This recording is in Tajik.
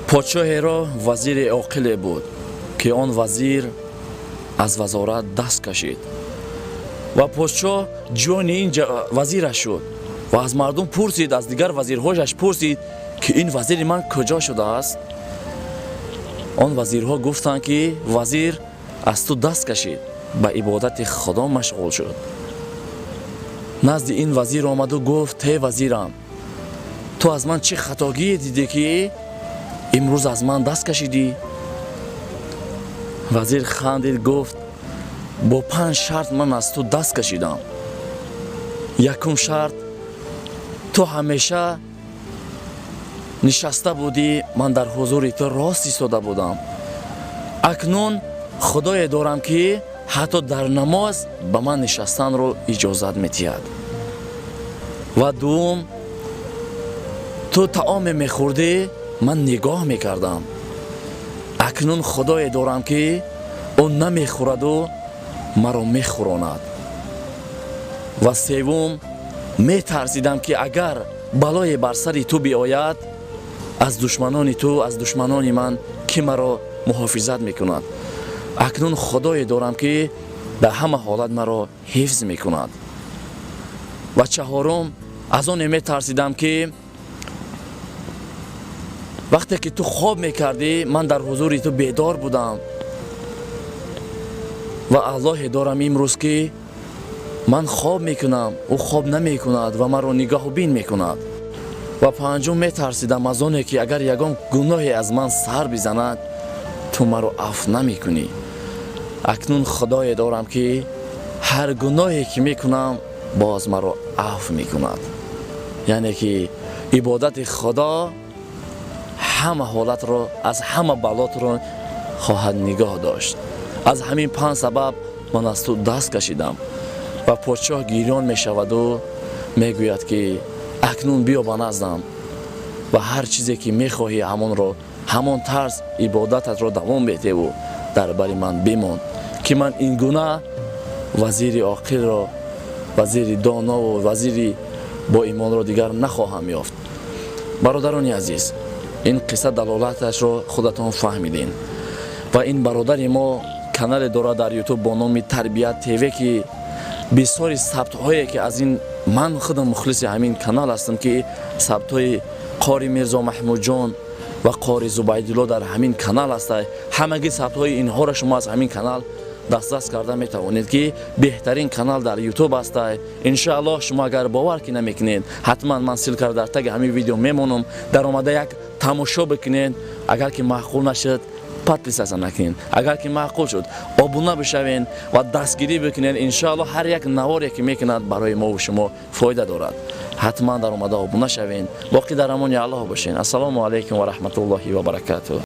Подшоҳеро вазири оқиле буд, ки он вазир аз вазорат даст кашид ва подшоҳ ҷони ин вазираш шуд ва аз мардум пурсид, аз дигар вазирҳояш пурсид, ки ин вазири ман куҷо шудааст. Он вазирҳо гуфтанд, ки вазир аз ту даст кашид, ба ибодати Худо машғул шуд. Назди ин вазир омаду гуфт: «Э вазирам, ту аз ман чӣ хатогие дидӣ, ки имрӯз аз ман даст кашидӣ?» Вазир хандид, гуфт: «Бо панҷ шарт ман аз ту даст кашидам. Якум шарт: ту ҳамеша нишаста будӣ, ман дар ҳузури ту рост истода будам. Акнун Худое дорам, ки ҳатто дар намоз ба ман нишастанро иҷозат медиҳад. Ва дуввум, ту таоме мехӯрдӣ, ман нигоҳ мекардам. Акнун Худое дорам, ки ӯ намехӯраду маро мехӯронад. Ва севум, метарсидам, ки агар балое бар сари ту биояд, аз душманони ту, аз душманони ман кӣ маро муҳофизат мекунад? Акнун Худое дорам, ки дар ҳама ҳолат маро ҳифз мекунад. Ва чаҳорум, аз оне метарсидам, ки вақте ки ту хоб мекардӣ, ман дар ҳузури ту бедор будам. Ва Аллоҳе дорам имрӯз, ки ман хоб мекунам, ӯ хоб намекунад ва маро нигоҳубин мекунад. Ва панҷум, метарсидам аз оне, ки агар ягон гуноҳе аз ман сар бизанад, ту маро афв намекунӣ. Акнун Худое дорам, ки ҳар гуноҳе ки мекунам, боз маро афв мекунад». Яъне ки ибодати Худо ҳама ҳолатро, аз ҳама балотро хоҳад нигоҳ дошт. Аз ҳамин панҷ сабаб ман аз ту даст кашидам. Ва подшоҳ гирён мешаваду мегӯяд, ки акнун биё ба наздам ва ҳар чизе ки мехоҳӣ, ҳамонро, ҳамон тарз ибодататро давом бедеву дар бари ман бимон, ки ман ин гуна вазири оқилро, вазири донову вазири боимонро дигар нахоҳам ёфт. Бародарони азиз, ин қисса далолаташро худатон фаҳмидин. Ва ин бародари мо канале дорад дар Ютуб бо номи «Тарбият ТВ», ки бисёри сабтҳое ки аз ин, ман худам мухлиси ҳамин канал ҳастам, ки сабтҳои қори Мирзо Маҳмудҷон ва қори Зубайдулло дар ҳамин канал ҳаста. Ҳамаги сабтҳои инҳоро шумо аз ҳамин канал дастрас карда метавонед, ки беҳтарин канал дар Ютуб аста. Иншоаллоҳ, шумо агар бовар ки намекунед, ҳатман ман ссылка ро дар таги ҳамин видео мемонам, даромада як тамошо бикунед. Агар ки маъқул нашуд, подписаться накунед, агар ки маъқул шуд, обуна бишавед ва дастгирӣ бикунед. Иншоаллоҳ, ҳар як наворе ки мекунад, барои мову шумо фоида дорад. Ҳатман даромада обуна шавед. Боқӣ дар амони Аллоҳ бошед. Ассалому алайкум ва раҳматуллоҳи ва баракатуҳ.